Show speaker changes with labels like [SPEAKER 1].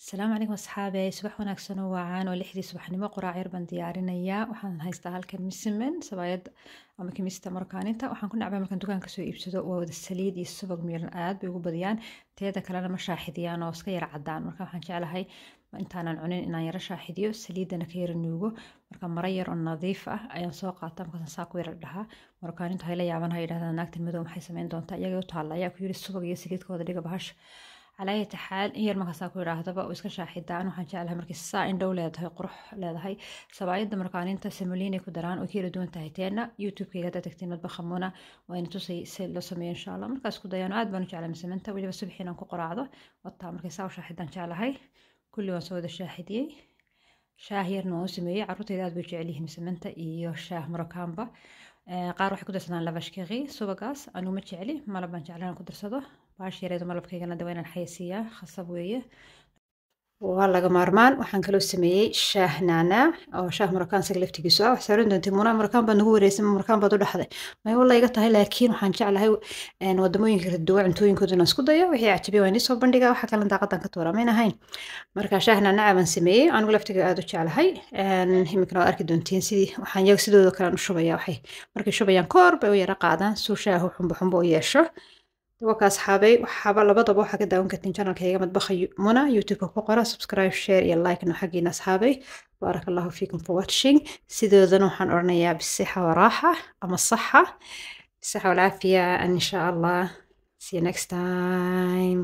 [SPEAKER 1] Asalaamu calaykum asxaabe, subax wanaagsan oo waacaan oo 6dii subaxnimo quraac yar baan diyaarinayaa. Waxaan haystaa halkan misimen, sabaayad ama kimista marokaaninta. Waxaan ku nacbay markaan dukaanka soo iibsado waa wada saliid iyo subag miiran, aad bay ugu badiyaan. Teeda kalena ma shaaxidiyaan oo iska yara cadaan. Marka waxaan jeclahay intaanan cunin inaan yara shaaxidiyo, saliidana ka yara nuugo. Marka maro yar oo nadiif ah ayaan soo qaataa, markaasaan saa ku yara dhahaa. Marokaanintu hay la yaaban, ha yidhahdaan naagtan madow maxay samayn doontaa, iyagay u taalla ayaa ku yidhi subag iyo saliid ka wada dhiga bahasha. Calaayata xaal in yar markaasaa ku yidhaahdaba oo iska shaaxidaan. Waxaan jeclahay markii saa indhow leedahay, qurux leedahay. Sabaayadda marokaaninta semoliinay ku daraan oo ka yara duwan tahay teena. YouTube-kayga haddaad tagtiin Madbaxa Muna waa ina tusay si loo sameeyo insha Allah. Markaas ku dayaan aad baan u jeclay misamenta, weliba subaxii inaan ku qoraacdo wataa. Markay saa u shaaxidaan jeclahay. Kulli waan soo wada shaaxidiyey, shaah yarna waan u sameeyey. Carruurtayda aad bay u jecel yihiin misamenta iyo shaah marokaanba. Qaar waxay ku darsadaan lavashkeri subagaas, anigu ma jecli, malab baan jeclaan ku darsado. Baash yareedo malabkaygana de waa inaan xayasiiyaa, khasab weeye, waa laga maarmaan. Waxaan kaloo sameeyey shaah naanaac oo shaah marokaan isaga laftigiisu ah. Wax saaran doontay Muna, marokaan baad nagu wareysay, marokaan baad u dhaxday. May walla iga tahay, laakiin waxaan jeclahay wadamooyinka kala duwan cuntooyinkooda inaan isku dayo. Wixii cajabiya waan soo bandhigaa, waxa kalena daaqadan ka tuuraa mayn ahayn. Marka shaah naanaaca baan sameeyey, anigu laftiga aad u jeclahay. Iminkana waad arki doontiin sidii waxaan iyaga sidooda kale u shubaya. Waxay markay shubayaan koor bay u yara qaadaan suu shaahu xumbo xumbo u yeesho. Waka asxaabay, waxaaba labadaba waxaa ka daawan kartiin channelkayga Madbaxa Muna YouTube-ka ku qora. Subscribe, share iyo like no xaggiina asxaabay. Baaraka Allahu fiikum for watching. Sidoodana waxaan odhanayaa bisixa waraaxa ama saxa, bisixa walcaafiya, and insha Allah see you next time.